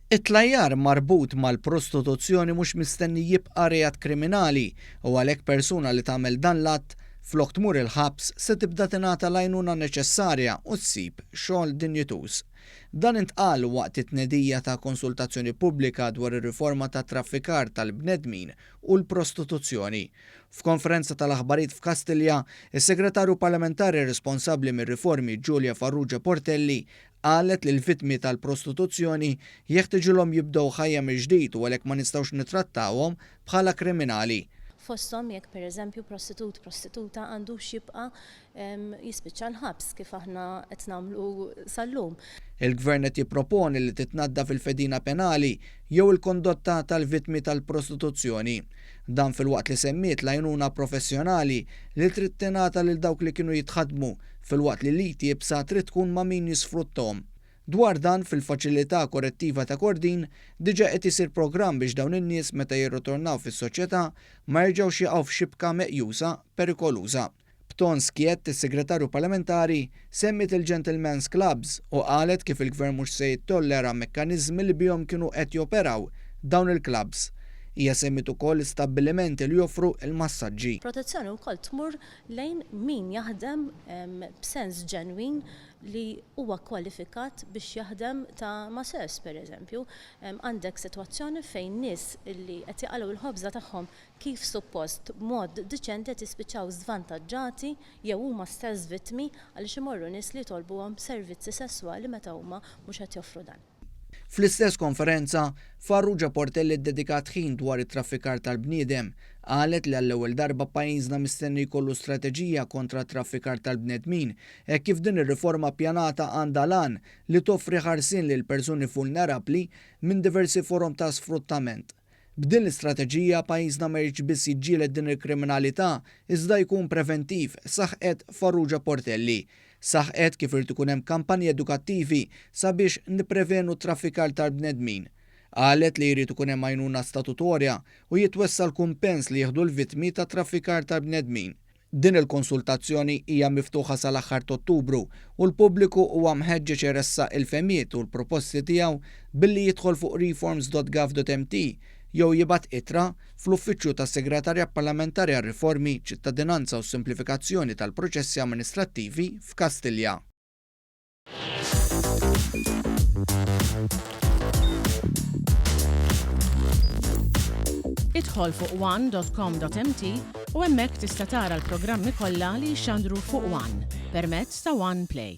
It-tlajjar marbut mal-prostituzzjoni mhux mistenni jibqa' reat kriminali u għalhekk persuna li tagħmel dan l-att, flok tmur il-ħabs se tibda tingħata l-għajnuna neċessarja u ssib xogħol dinjituż. Dan intqal waqt it-tnedija ta' konsultazzjoni pubblika dwar ir-riforma tat-traffikar tal-bnedmin u l-prostituzzjoni. F'konferenza tal-aħbarijiet f'Kastilja, is-Segretarju Parlamentari responsabbli mir-riformi Julia Farrugia Portelli qalet li l-vittmi tal-prostituzzjoni jeħtiġilhom jibdew ħajja mill-ġdid u għalhekk ma nistgħux nittrattawhom bħala kriminali. Fosthom jekk pereżempju prostitut, prostituta għandux jibqa' jispiċċa l-ħabs kif aħna qed nagħmlu sal-lum. Il-Gvern qed jipproponi li titnaddaf il-fedina penali jew il-kondotta tal-vittmi tal-prostituzzjoni. Dan filwaqt li semmiet l-għajnuna professjonali li trid tingħata lil dawk li kienu jitħaddmu filwaqt li l-id iebsa trid tkun ma' min jisfrutthom. Dwar dan, fil-Faċilità Korrettiva ta' Kordin diġà qed isir programm biex dawn in-nies meta jirritornaw fis-soċjetà ma jerġgħux jaqgħu f'xibka meqjusa perikoluża. B'ton skjett, is-Segretarju Parlamentari semmiet il-Gentlemen's Clubs u qalet kif il-Gvern mhux se jittollera mekkaniżmi li bihom kienu qed joperaw dawn il-clubs. Hija semmiet ukoll stabbilimenti li joffru l-massaġġi. Protezzjoni wkoll tmur lejn min jaħdem b'sens ġenwin li huwa kwalifikat biex jaħdem ta' masseuse pereżempju. Għandek sitwazzjoni fejn nies li qed jaqalgħu l-ħobża tagħhom kif suppost b'mod diċenti qed jispiċċaw żvantaġġati jew huma stess vittmi għaliex imorru nies li jitolbuhom servizzi sesswali meta huma mhux qed joffru dan. Fl-istess konferenza, Farrugia Portelli ddedikat ħin dwar it-traffikar tal-bniedem. Qalet li għall-ewwel darba pajjiżna mistenni jkollu strateġija kontra t-traffikar tal-bnedmin hekk kif din ir-riforma ppjanata għandha l-għan li toffri ħarsien lil persuni vulnerabbli minn diversi forom ta' sfruttament. B'din l-istrateġija pajjiżna ma jridx biss jiġġieled din il-kriminalità iżda jkun preventiv, saħqet Farrugia Portelli. Saħqet kif irid ikun hemm kampanji edukattivi sabiex nipprevenu t-traffikar tal-bnedmin. Qalet li jrid ikun hemm għajnuna statutorja u jitwessa' l-kumpens li jieħdu l-vittmi tat-traffikar tal-bnedmin. Din il-konsultazzjoni hija miftuħa sal-aħħar t'Ottubru u l-pubbliku huwa mħeġġeġ iressaq il-fehmiet u l-proposti tiegħu billi jidħol fuq reforms.gov.mt jew jibgħat ittra fl-Uffiċċju tas-Segretarjat Parlamentari għar-Riformi, Ċittadinanza u Simplifikazzjoni tal-Proċessi Amministrattivi f'Kastilja. Idħol fuq one.com.mt u hemmhekk tista' tara l-programmi kollha li jixxandru fuq One permezz ta' One Play.